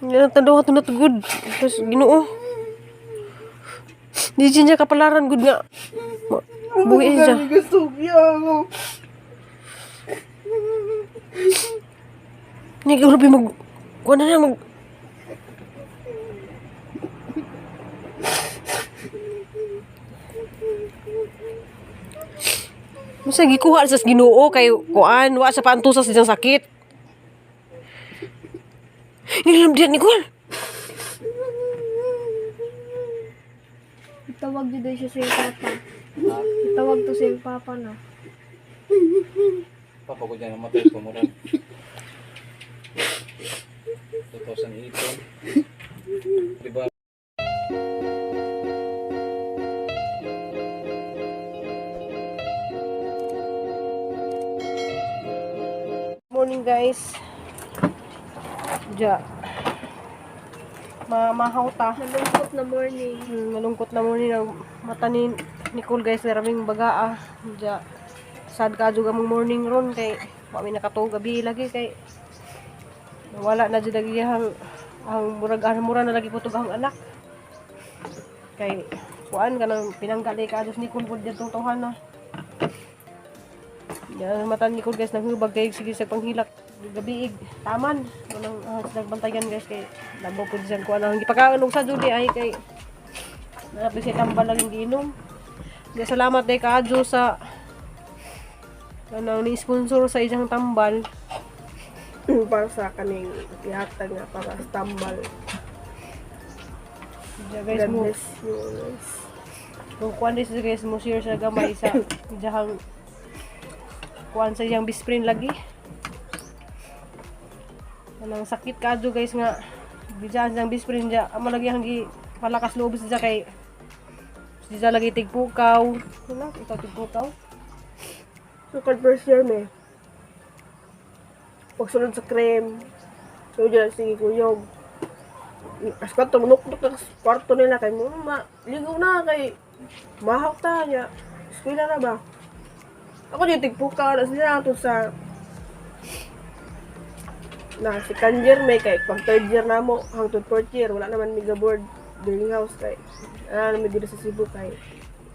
Yan ang tanaw ato natugod. Tapos Ginoo. Di siya kapalaran gud nga. Buhi siya. Ako. Ni grabe mag kuan na na mag. Masa gikuha sa Ginoo kay kuan wa sa paantusas sa sakit. Ni diyan Nicole. Itawag jud siya sa iyong papa. Itawag to sa iyong papa na. Papa ko dyan namatay ko murag. 2018. Diba? Morning, guys. Ja. Mamahaw ta. Malungkot na morning. Malungkot na muna ang mata ni Nicole, guys, maraming baga ah. Ja. Sad ka juga mong morning ron kay wa mi nakatuog gabi lagi kay wala na jud ang iyang ang murag ang mura na lagi putog ang anak. Kay kuan kanang pinanggali ka Diyos Nicole pud didtong tawhan na. Yan ang mata ni Nicole, guys, naghubag kay sige sa panghilak gabiig taman unang uh, bantayan, guys, kay labaw pud siya kuan ang gipakaon og sa jud ay kay Napi siya tambal lang yung giinom. Kaya salamat kay Kajo sa anong ni-sponsor sa isang tambal. Para sa kaning ihatag nga para sa tambal. Diya, guys, God mo bless you guys. kung kuan din siya, guys, mo share sa gamay sa iyang kuan sa iyang best friend lagi. Anong sakit kajo, guys, nga bidyan siyang best friend diya. Amo lagi ang gi palakas loob siya kay siya lagi tigpukaw. Ano ikaw tigpukaw? So, kag first year me. Pagsunod sa cream. So, dyan, sige, kuyog. As kwarto, munukdok na sa kwarto nila kay mo, ma, ligo na kay mahak ta niya. Eskwela na ba? Ako dyan, tigpuka na sila ato sa na second year may kay pag third year na mo hangtod fourth year wala naman mega board learning house kay ano naman dito sa Cebu kay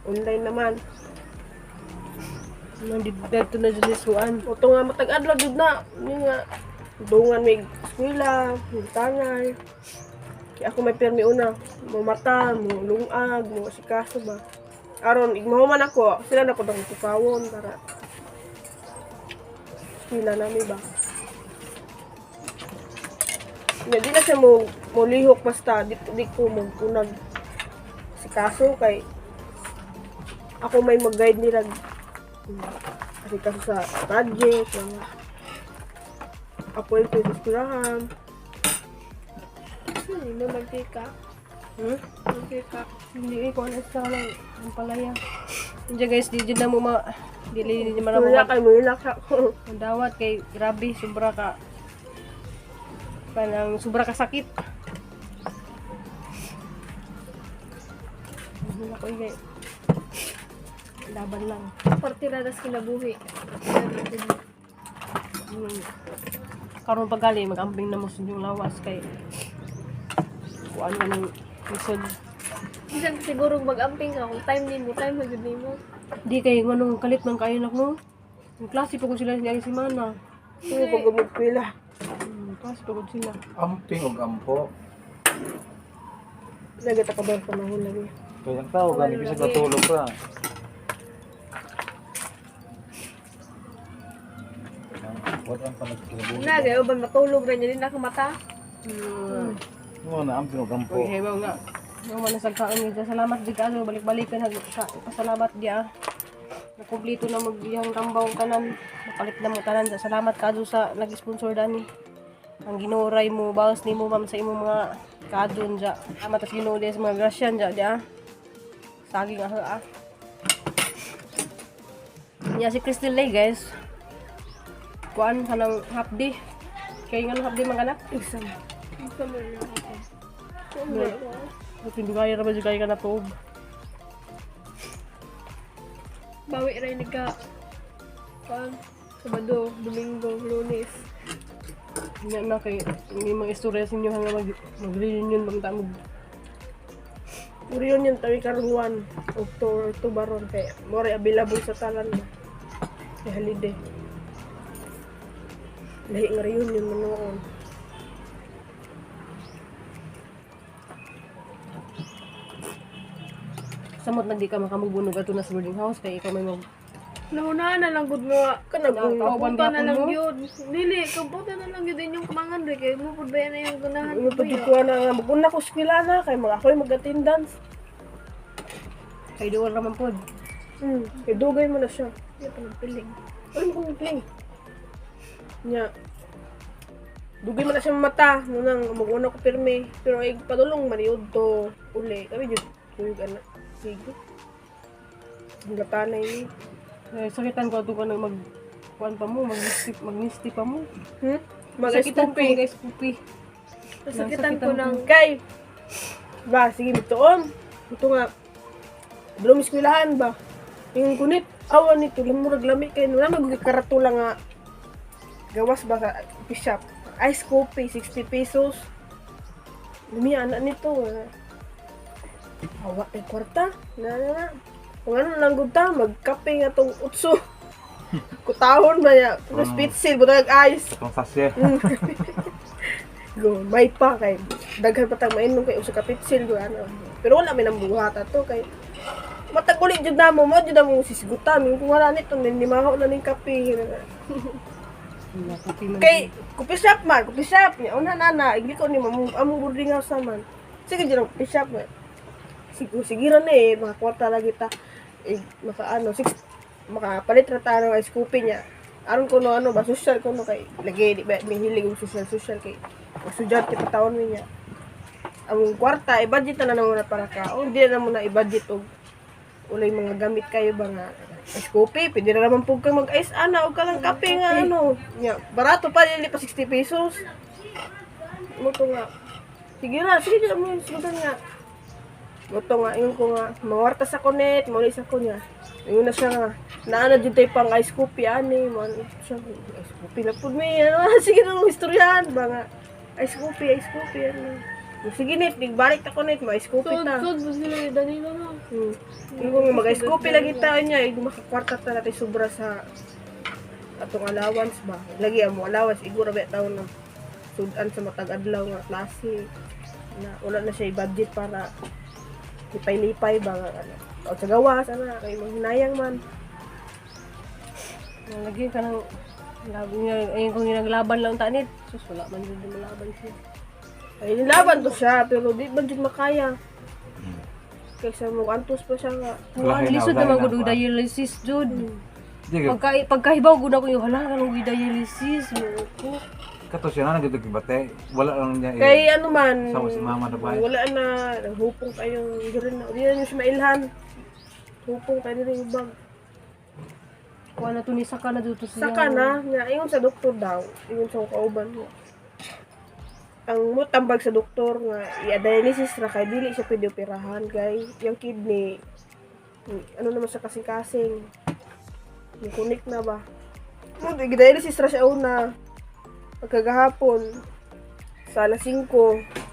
online naman. Nandito na dyan isuan. Uto nga matag adlaw jud na. Ni nga dungan may eskwela, may tangay. Kaya ako may pirmi una, mo mata, mo lungag, mo sikaso ba. Aron igmahuman ako, sila na ko dang tukawon para eskwela nami ba. Nga di na siya mo lihok basta di, di ko mo unag sikaso kay ako may mag-guide nila kasi kaso sa project, mga appointment sa eskwelahan. Hindi mo magtika. Hmm? Magtika. Hindi eh, kung ano sa lang ang palaya. Hindi, guys, di dyan na mo ma... Dili di man mo Wala kay mulak ako. ang dawat kay grabe sobra ka parang sobra ka sakit. Hindi ako eh, laban lang. Partiradas kinabuhi. Karon paggali mag-amping na mo sa inyong lawas kay kuan na ng lisod. Bisan siguro mag-amping ka kung time nimo, time magud nimo. Di kay nganong kalit man kayo nak no. Ang klase pa kung sila niya si Mana. Hindi ko gumugpila. Klase pa kung sila. Amping og ampo. Nagata ka ba sa panahon lagi? Kaya ang tao gani bisag natulog pa. Wala ang panagkinabuhi. Na gayo ba matulog ra niya din ako mata. Mo na amping og ampo. Uy, hebaw nga. Yung man nasagkaan nga. Salamat di ka. Balik-balikan. Pasalamat di ah. Nakumplito na mag iyang tambaw kanan. Napalit na mo tanan. Salamat ka sa nag-sponsor dani. Ang ginuray mo, bawas ni mo ma'am sa imong mga kaadun dya. Salamat sa Ginoo di sa mga grasyan dya di ah. Saging ah ah. Nya si Crystal Lay, guys. Kuan kanang half day. Kay nga half day mga anak. Exam. Gusto mo na ako. Hindi kaya ra ba jud kaya ka na tuog. Bawi ra ni ka. Kuan, Sabado, Domingo, Lunes. Nya na kay may mga istorya sa inyo nga mag reunion bang ta mag Reunion tawi karon 1 October to baron kay more available sa talan ba. Kay holiday. Lahi nga reunion man noon. Samot nagdi ka makamubunog ato na sa boarding house kay ikaw may mag Nauna na lang gud nga. Kanang kung Nakakauban Kabuta na gihapon lang mo? yun. Dili, kabuta na lang yun inyong kamangan re. Kaya mo pud ba yan na yung ganahan Ano ko pa ya? ko na nga maguna ko eskwela na kay mga ako'y mag-attendance. Kay duol ra man pod. Kay dugay mo na siya. Hindi pa nagpiling. Ano mo kong pling? Nya. Dugay man na siya mata nunang maguna ko pirmi pero ay padulong maniud to uli. Kami jud kuyog ana. Sige. Ang gatanay ni. Eh, sakitan ko ato ka nang mag kuan pa mo, magnisti pa mo. Mag Sakitan ko mag mag-scoopy. Nasakitan ko ng Kay ba sige mituon. Ito nga belum eskwelahan ba. Yung kunit awa nito lamurag lami kay wala magugit karatula nga gawas ba sa coffee shop. Ice coffee 60 pesos. Lumi anak nito. Eh. Awa kay kwarta. Na na na. Kung ano lang gud ta magkape nga tong utso. Kutahon ba niya? Tapos pitsil, butang ice. Itong sasye. Go, may pa kay daghan pa tag mainom kay usa ka pitsil go ano. Pero wala may nambuhat ato kay matag ulit jud namo mo jud namo sisgutan kung wala nito nimaho na ning kape. Kape man. Kay coffee shop man, coffee shop niya una na na igli ko ni mamong among boarding house naman. Sige jud ang coffee shop man. Sige sige ra na eh makakuwarta lagi ta. Eh, maka ano six makapalit ra ta ng ice coffee niya. Aron ko no ano ba social ko no kay lagi di ba may hilig og social social kay estudyante pa taon mi niya. Ang kwarta i-budget na na muna para ka. O di na muna i-budget og ulay mga gamit kayo ba nga ice coffee, pwede na naman po kang mag-ice ana o ka lang kape nga ano. Nya, barato pa dili pa 60 pesos. Mo to nga. Sige na, sige na mo sudan nga. Mo to nga ingon ko nga mawarta sa kunet, mauli sa kunya. Ingon na siya nga. Naana jud tay pang ice coffee ani, mo ano siya ice coffee na pud mi. Ano, sige na mong istoryahan ba nga. Ice coffee ano. Sige net, balik ta kunet, ma ice coffee Sud, ta. sud, ba sila ni Danilo no? Yung kung mag-ice coffee lagi tayo niya, eh, makakwarta ta natin sobra sa atong allowance ba. Lagi ang mo allowance, igura ba taon na sudan sa matag adlaw nga klase. Na wala na siya i-budget para lipay-lipay ba nga ano. O sa gawas ana kay manghinayang man. Lagi ka nang labi niya ayun kung naglaban lang tanit. Sus wala man jud malaban siya. Ay nilaban to siya pero di man jud makaya. Kaysa mo antos pa siya nga. Ang Ulahin na, lisod ulahin naman na, gud og kuan. dialysis jud. Di ka Pagkahibaw gud ako yung hala kanang dialysis mo ko. kato siya na nagitog bate. Wala lang niya. Eh. Kay ano man, Sama si mama na ba? wala na, naghupong kayo, diri na, di na siya mailhan. Hupong kayo diri yung bag. Kuha na to ni saka na dito siya. Saka na, nga, ingon sa doktor daw, ingon sa kauban mo. Ang mutambag sa doktor nga, i-dialysis ra kay dili siya pwede operahan kay yung kidney, ano naman sa kasing-kasing, yung kunik na ba. Mo, dialysis ra siya una. Pagkagahapon, sa alas 5,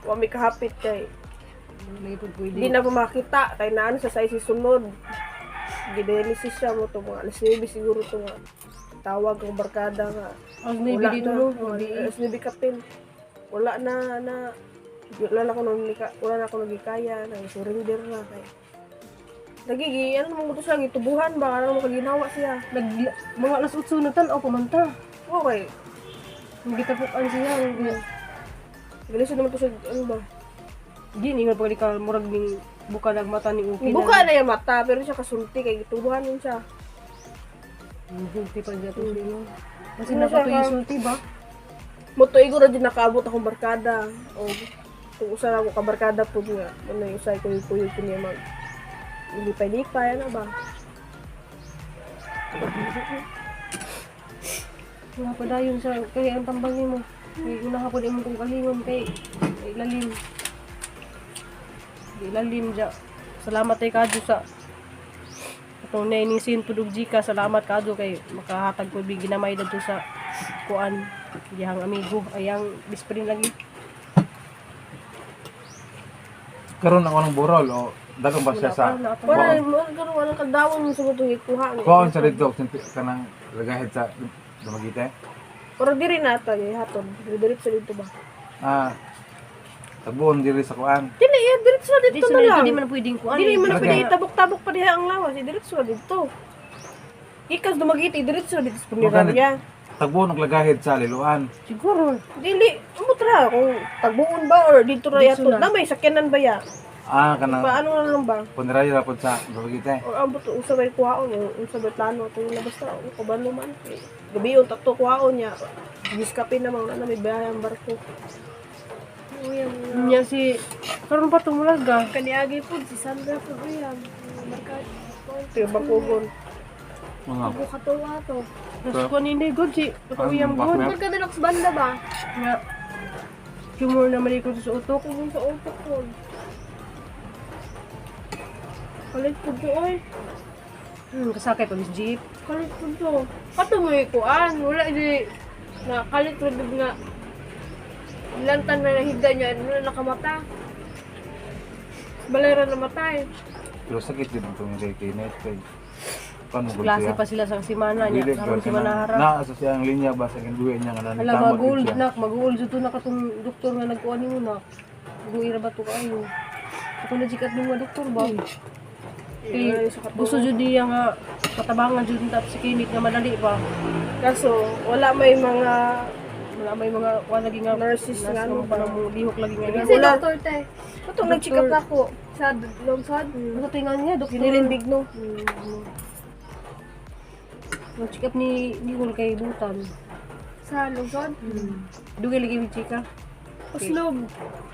wa may kahapit kay Lagi pud pwede. hindi na pa makita kay naano sa size sunod. Gidialysis siya mo to mga alas 9 siguro to nga. Tawag ang barkada nga. Alas 9 Wala dito na. no. Alas 9 kapin. Wala na na wala na ako nung wala na ako nagikaya, nang surrender na kay. Nagigi, ano naman ko to siya, gitubuhan ba? Ano naman kaginawa siya? Nag mga alas 8 na tan-aw pamanta. Okay. Gitapukan siya. Galisod naman to siya, ano ba? Di ningon pag ka murag ning buka nag mata ni okay na. Buka na yung mata, pero siya kasulti kay gitubuhan yun siya. Sulti pa dyan to siya. Kasi Ano na siya pa to ka? yung sulti ba? Moto igor na din nakaabot akong barkada. O kung usa na ako ka barkada po nga. Ano yung usay ko yung kuyog ko niya mag lipay-lipay, ano ba? Wala pa dayon sa kay ang tambangin mo. Kay una ka po imong kong kalingon kay kay lalim. Di lalim ja. Salamat kay kadyo sa atong na ni sin pud og Gcash. Salamat kadyo kay makahatag ko big ginamay dadto sa kuan. Diyang amigo ayang best friend lagi. Karon ang unang burol o dagong ba siya sa Wala mo karon wala kadawon mo sa katong ikuha ni. Kuhaan sa dito kanang lagahid sa Dumaguete. Pero diri na ta hatod. Diretso dito ba? Ah, tagbuon diri sa kuan. Dili iya diretso Di dito sa na dito lang. di man pwedeng kuan. Dili man Okay. pwede itabok-tabok pa diha ang lawas, diretso na dito. Ikas Dumaguete, diretso dito sa punerarya. Tagbuon og lagahid sa Liloan. Siguro. Dili, umutra kung tagbuon ba or dito ra Diretso yato. na. Na may sakyanan ba ya? Ah, kanang Paano na lang ba? punerarya ra pod sa Dumaguete. Or ambot unsa bay kuhaon, o unsa bay plano atong na basta o kabalo man. Gabi yung tatlo kuhaon niya. Giskapin na mga na may biyahe ang barko. Uyam. Niya si karon pa tumulaga. Kaniagi po, si Sandra po, uyam. Markat. Tiyo bakugon. Mga Ako katuwa to. Nas kuan hindi good si uyam good. Bakit? Magkadalok sa banda ba? Nga tumor na mali ko sa utok. Kung sa utok ko. Kalit po to oy. Kasakay pa Miss Jeep. Kalit po to. Kato mo ikuan. Wala di. Na kalit po nga. Lantan na nahigda niya. Wala nakamata. Balera namatay. Pero sakit din itong kay Kenneth kay kuan mo gud Klase siya. pa sila sa simana niya. Dili, Karon gud si Manahara. Na sa siyang linya ba sa ginduwe niya nga Hala, nanitamot gud mag-old siya. nak, mag-old jud to na katong doktor nga nagkuan nimo nak. Guira ba to kaayo? Ako na jikat nung mga doktor ba? Kay gusto jud niya nga matabangan jud ta si Kinit nga madali ba. Kaso wala may mga Wala may mga kuan lagi nga Nurses nga ano ba mo lihok lagi nga. Kasi Wala. doktor te. Katong nag-check up ako sa lungsod. Ano tingan niya doktor? Ginilindig no. Nag-check up ni Nicole kay Butan. Sa lungsod. Dugay lagi mi chika. Oslob.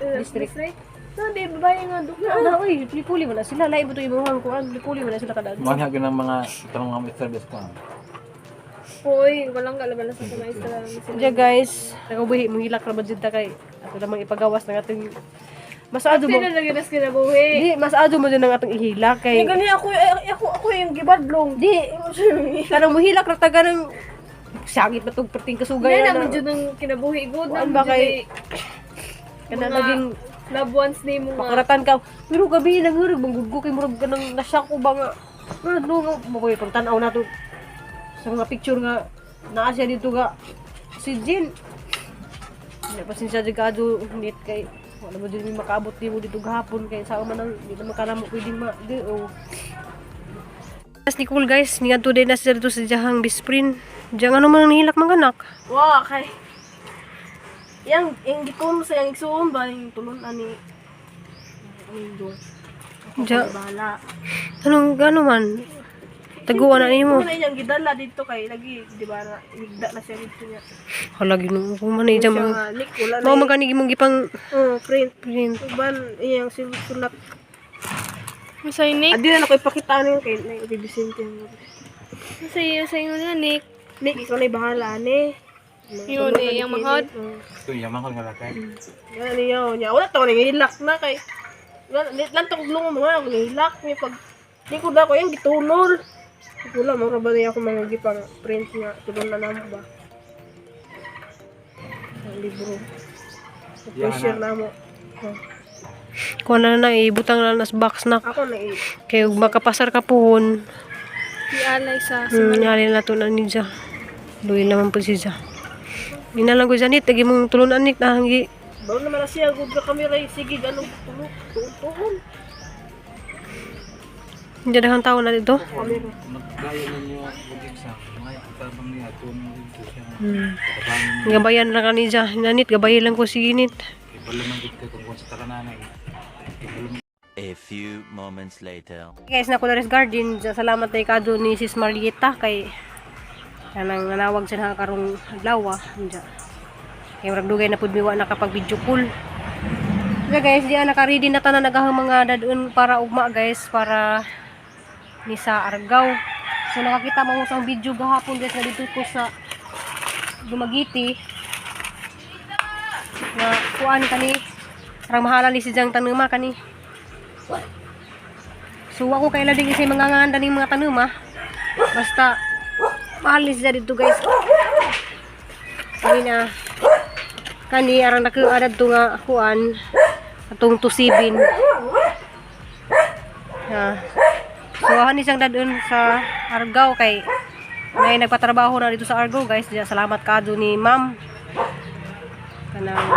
Eh, District. District. No, di babae nga doktor. Na, na, oy, puli mo na sila. Lain ba to imong kuan? Puli mo na sila kada. Mga gyud ang mga tanong mga service ko. Uy, walang galabala sa maestra. Diya guys, nakabuhi mong hilak ra ba jud ta kay ato lamang ipagawas ng atong mas ado mo. Sino lagi nas kinabuhi? Di mas ado mo din ang atong ihilak kay Hindi gani ako eh, ako ako yung gibadlong. di kanang muhilak ra taga ng sakit ba tog perting kasugay Hindi na. naman dyan ang kinabuhi. Good Kuan naman ba dyan kay eh. kana mga naging Loved ones ni mo nga. pakaratan ka. Pero gabi nangurog manggug ko kay murag kanang nasyak ko ba nga. Ano nga mo koy pagtan-aw nato sa mga picture nga naa siya dito nga si Jin. Hindi pasensya jud kaado nit kay wala mo din may makaabot nimo dito gahapon kay sa man ang di naman kanamo pwedeng ma di o. As Nicole guys, niadto din na siya dito sa diyahang best friend. Diyan ano man ang nihilak mga anak. Wa kay yang yang gitun sa yang igsuon ba yung tulon ani ani do. Diya, Bahala. anong gano man? Taguan na nimo. Mo na iyang gidala dito kay lagi di ba na higda na siya dito niya. Hala Ginoo ko man eh Siya dyan mga nga nik wala na. Mao man gani imong gipang Oh, print. print. Uban iyang sulat. Masay Nick. Adi na ako ipakita niyo kay na Vicente. Masay sa inyo nga Nick. Nick ikaw na bahala ani. Yun eh, yung mahod. Ito yaman ko nga lakay. Yan niya niya wala taon nga hilak na kay lantok lungo mga nga hilak niya pag di ko da ko yung gitulol. Wala mo ra ba niya ako mga gipang print nga tulon na namo ba. Ang libro. Yan Pressure na. na mo. Oh. Kuha na na ibutang na nas box na Ako na i kay ug makapasar ka puhon. Ialay sa Nyali na to na ni Ja. Luwi naman po si Ja. Nina lang ko Janit, tagi mong tulunan ni na hanggi. Bawo naman na siya good ka kami ray sige ganong tulog tuon. Hindi daghang tao na dito. Nagdaya ninyo og exam. Mga itabang niya atong dito siya. Tabang Gabayan lang ka ni Ja. Nanit, gabayan lang ko si Ginit. ibalo man gid kay kung kung sa takananay. Ibalo A few moments later. Guys, na Colores Garden, Ja, salamat tay kado ni Sis Marieta kay kanang nanawag siya na karong adlaw. Ja. Kay murag dugay na pud miwa nakapag video call. Ja guys, diyan naka-ready na tanan nagahang mga dadun para ugma guys para ni sa Argao. So nakakita mo sa video gahapon guys na dito ko sa Dumaguete nga kuan kani parang mahala ni si Jang tanuma kani. So ako kaila din kasi mga nganda ning mga tanuma. Basta mahal ni siya dito guys. Kami na. Kani arang nakuadad to nga kuan atong tusibin. Ah. So hani siyang dadun sa Argao kay may nagpatrabaho na dito sa Argao, guys. Diya, salamat kaadto ni Ma'am kanang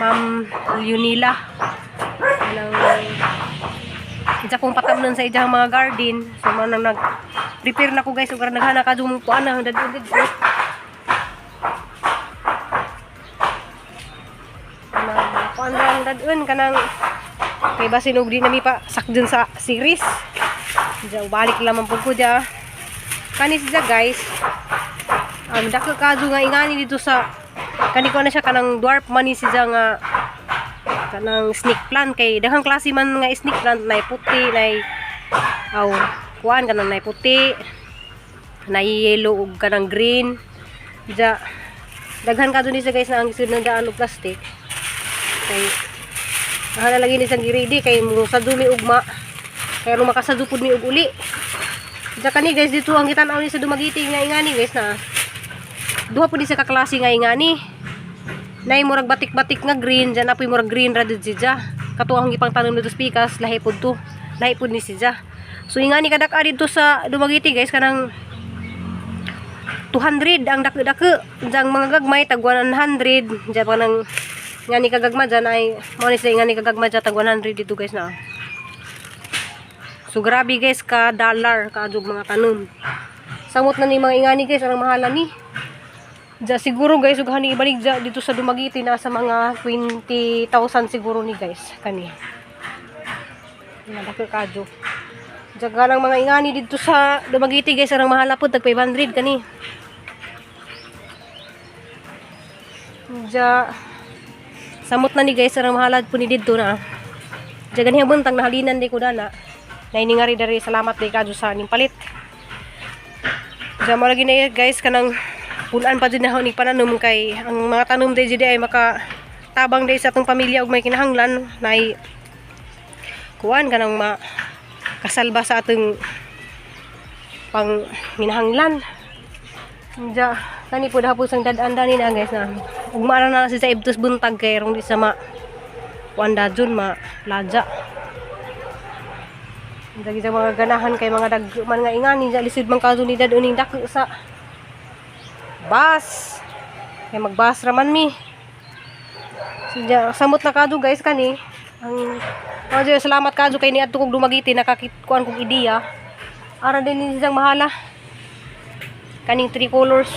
Ma'am Leonila. Kanang isa kong patamnon sa iyang mga garden. So man nang nag prepare na ko, guys, ug naghana kadto mong kuan na dadun dito. Kanang kuan lang dadun kanang kay basin og di nami pa sakdon sa series. Diya, balik lamang pud ko diya. Kani siya, guys. Ang dako kadto nga ingani dito sa kani ko na siya kanang dwarf man ni siya nga kanang snake plant kay daghang klase man nga snake plant, nay puti, nay aw kuan kanang nay puti, nay yellow ug kanang green. Diya daghan kadto ni siya, guys, na ang gisunod ng daan og plastic kay na lagi ni siyang giready kay mo sa dumi ugma kay aron makasado pud mi og uli. Diya kani, guys, dito ang gitan-aw ni sa Dumaguete nga ingani, guys, na duha pud ni siya ka klase nga ingani. Nay murag batik-batik nga green, diyan apoy murag green ra did siya. Kato ang gipang tanom dito sa pikas, lahi pud to. Lahi pud ni siya. So ingani kadak-a dito sa Dumaguete, guys, kanang 200 ang dako-dako. Diyan mga gagmay tag 100. Diyan pa nang ngani kagagma dyan ay mo ni siya ngani kagagma dyan tag 100 dito, guys, na. So grabe, guys, ka dollar kaadog mga tanom. Samot na ni mga ingani, guys, ang mahala ni. Diya siguro, guys, ug hani ibalik dya dito sa Dumaguete nasa mga 20,000 siguro ni, guys, kani. Nadako kadyo. Diya ganang mga ingani dito sa Dumaguete, guys, ang mahala pud tag 500 kani. Diya samot na ni, guys, ang mahala po ni didto na. Diya ganihang buntang nahalinan di ko dana. Nainingari dari, salamat di kadyo sa ning palit. Diya mo lagi na, guys, kanang punan pa din na ni pananom kay ang mga tanom day ay maka tabang day sa atong pamilya ug may kinahanglan nay kuan kanang ma kasalba sa atong pang minahanglan. Diya kani po hapon sang dad-an dani na, guys, na ugma ra na si sa ibtos buntag kay rong di sa ma kuan dadun ma ladya. Dagi sa mga ganahan kay mga dag man nga ingani diya lisod man kadto ni dad uning dako sa bus. Kay magbus ra man mi. So, diya, samot na kadto, guys, kani. Ang oh, diya, salamat kadto kay niadto kog Dumaguete nakakit kuan kog ideya. Ara din ni siyang mahala. Kaning three colors.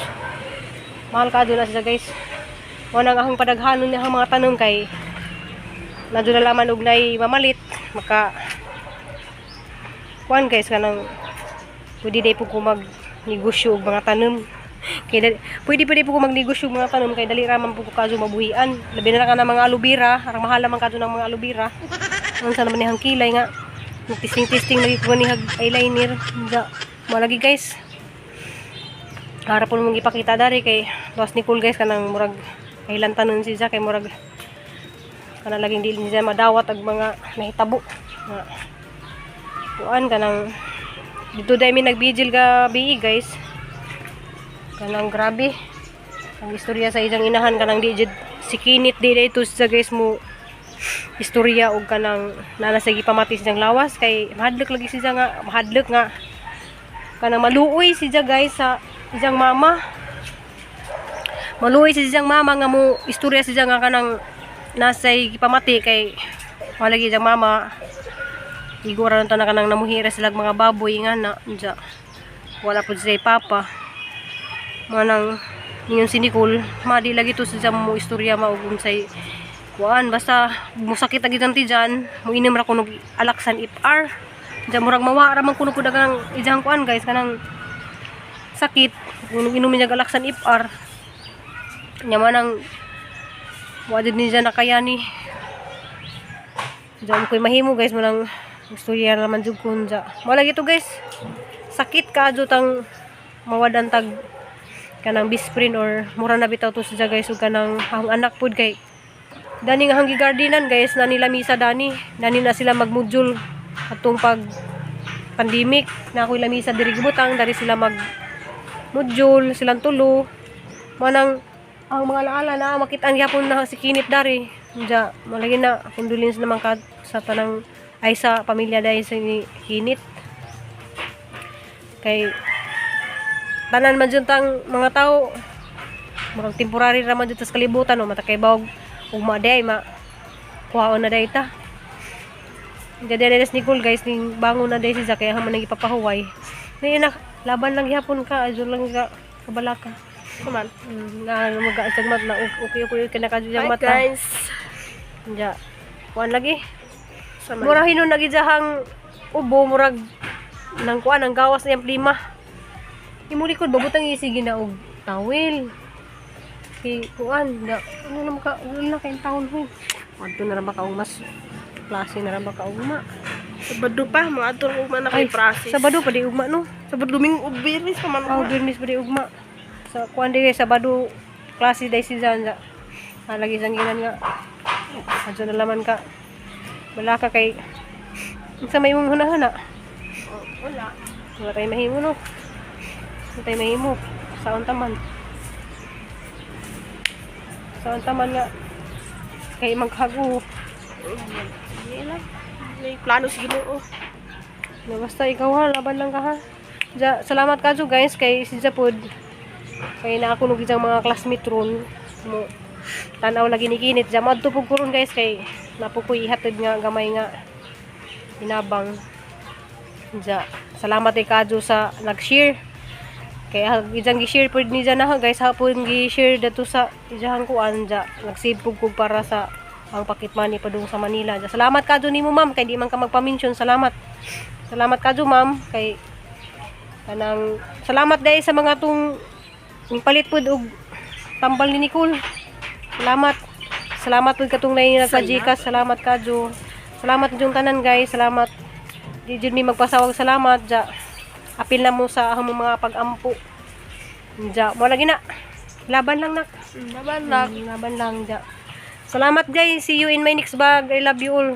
Mahal kadto na siya, guys. Mo nang akong padaghanon niya ang mga tanom kay nadyo na laman og nay mamalit maka kuan, guys, kanang pwede day po ko mag negosyo og mga tanom kay dali, pwede pwede po ko magnegosyo og mga tanom kay dali ra man po ko kadto mabuhian, labi na lang ka ng mga aloe vera. Arang mahal man kadto ng mga aloe vera. Unsa naman nihang kilay nga testing testing lagi ko ni eyeliner. Ja malagi, guys, para po mong ipakita dari kay Boss Nicole, guys, kanang murag kailan tanon siya kay murag kanang laging dili siya madawat ag mga nahitabo nga kuan kanang dito dahil mi nagbigil gabi, guys. Kanang grabe ang istorya sa iyang inahan, kanang di jud si kinit di dito siya, guys, mo istorya og kanang nana sa gipamati siyang lawas kay mahadlok lagi siya nga mahadlok nga kanang maluoy siya, guys, sa iyang mama. Maluoy si siyang mama nga mo istorya siya nga kanang nasay gipamati kay wala lagi siyang mama. Igora na na kanang namuhira sila mga baboy nga na unsa wala pud siya papa. Manang ningon si Nicole, madi lagi to siya mo istorya maug unsay kuan, basta musakit agi tiyan, mo inom ra kuno Alaxan FR. Diyan murag mawa ra man kuno pud ang ijang kuan, guys, kanang sakit kung inumin niya Alaxan FR nya. Manang wa jud ni siya nakayani. Diyan ko'y mahimo, guys, manang istorya naman jud kun ja. Mo lagi to, guys. Sakit ka tang mawadan tag kanang best friend or mura na bitaw to siya, guys, ug kanang ang anak pud kay dani nga hanggi gardenan, guys, na nila misa dani dani na sila magmodule atong pag pandemic na ako'y lamisa diri gibutang dari sila mag module silang tulo. Manang Ang mga alaala na makita ang gyapon na si Kinit dari. Diya, malagi na condolence naman ka sa tanang ay sa pamilya dahil sa ni Kinit. Kay tanan man jud tang mga tao murag temporary ra man jud ta sa kalibutan, no, mata kay bawog ugma day ma kuhaon na day ta. Diya dere Nicole, guys, ning bangon na day si Zaki kaya man nang ipapahuway. Nay anak, laban lang gyapon ka, adyo lang ka kabalaka. Kuman. Na mag-asagmat na okay okay okay na ka Hi mata. guys. Diya. Kuan lagi. Sama. Mura hinon lagi diyahang ubo, murag nang kuan ang gawas niyang plima. Imo likod babutang isigi na og tawil. Kay kuan, da, ano naman ka, wala kay taon ho. Adto na ra ba ka og mas klase na ra ba ka ugma. Sabado pa, mga ato ugma na kay process. Sabado pa di ugma, no. Sabado Domingo ug Biyernes pa man Oh, ugma. Biyernes pa di ugma. Sa kuan di kay Sabado klase day si Zan. Ah, lagi sang ginan nga. Adto na laman ka. Wala ka kay unsa may imong hunahuna? Oh, wala. Wala tayo mahimo, no. Wala tayo mahimo. Saon taman. Saon taman nga kay maghago. Sige lang. May plano sa Ginoo. No, basta ikaw ha, laban lang ka ha. Ja, salamat ka guys kay si Japod. Kay na ako nung isang mga classmate ron. Mo tanaw lagi ni Kinit. Ja, madto pug ko ron, guys, kay napukoy ihatid nga gamay nga inabang. Ja, salamat kay Kadyo sa nag-share. Kay ijang gi-share pud ni na ha, guys, hapon gi-share dato sa ijang kuan ja. Nag-save pug ko para sa ang pocket money padung sa Manila. Ja, salamat kadyo nimo, ma'am, kay di man ka magpa-mention. Salamat. Salamat kadyo, ma'am, kay kanang salamat dahil sa mga tung palit pud og tambal ni Nicole. Salamat. Salamat pud katong nay nagpa-GCash. Salamat kadyo. Salamat jung tanan, guys. Salamat. Di jud mi magpasawag salamat ja. Apil na mo sa among mga pag-ampo. Ja, mo lagi na. Laban lang, nak. Laban lang. Laban lang ja. Salamat, guys. See you in my next vlog. I love you all.